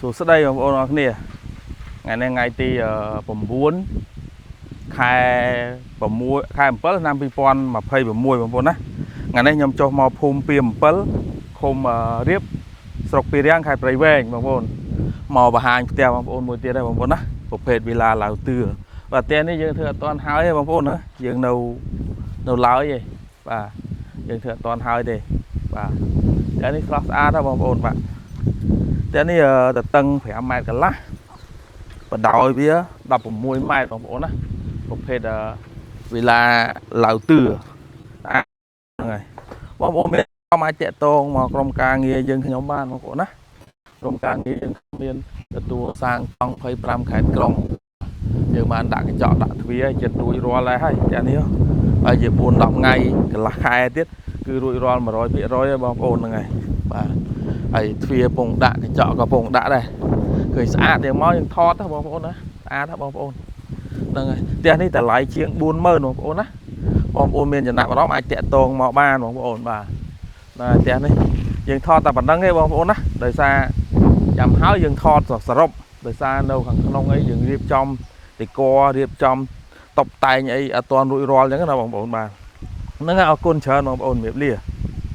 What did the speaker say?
សួស្តីបងប្អូនអរគ្នាថ្ងៃនេះថ្ងៃទី9ខែ6ខែ7ឆ្នាំ2026បងប្អូនណាថ្ងៃនេះខ្ញុំចុះមកភូមិពី7ឃុំរៀបស្រុកពីរាំងខេត្តព្រៃវែងបងប្អូនមកបង្ហាញផ្ទះបងប្អូនមួយទៀតដែរបងប្អូនណាប្រភេទវីឡាឡាវទឿបាទផ្ទះនេះយើងធ្វើអត់ទាន់ហើយទេបងប្អូនណាយើងនៅនៅឡើយទេបាទយើងធ្វើអត់ទាន់ហើយទេបាទផ្ទះនេះស្រស់ស្អាតណាស់បងប្អូនបាទ ផ្ទះនេះទទឹង5ម៉ែត្រកន្លះបណ្ដោយវា16ម៉ែត្របងប្អូនណាប្រភេទវីឡាឡាវទឿហ្នឹងហើយបងប្អូនមានអាចតាក់ទងមកក្រុមការងារយើងខ្ញុំបានបងប្អូនណាក្រុមការងារយើងមានទទួលសាងកង់25ខេត្តក្រុងយើងបានដាក់កញ្ចក់ដាក់ទ្វារចិត្តរួចរាល់ហើយហើយផ្ទះនេះហើយជា4 10ថ្ងៃកន្លះខែទៀតគឺរួចរាល់100%ហើយបងប្អូនហ្នឹងហើយបាទហើយទ្វារពងដាក់កញ្ចក់ក៏ពងដាក់ដែរឃើញស្អាតយ៉ាងមកយើងថតណាបងប្អូនណាស្អាតណាបងប្អូនហ្នឹងហើយផ្ទះនេះតម្លៃជាង40000បងប្អូនណាបងប្អូនមានចំណាប់អារម្មណ៍អាចតាក់ទងមកបានបងប្អូនបាទណាផ្ទះនេះយើងថតតែប៉ុណ្្នឹងទេបងប្អូនណាដោយសារចាំហើយយើងថតសរុបដោយសារនៅខាងក្នុងអីយើងរៀបចំតិករៀបចំតុបតែងអីអត់ទាន់រួចរាល់អញ្ចឹងណាបងប្អូនបាទហ្នឹងហើយអរគុណច្រើនបងប្អូនជំរាបលា។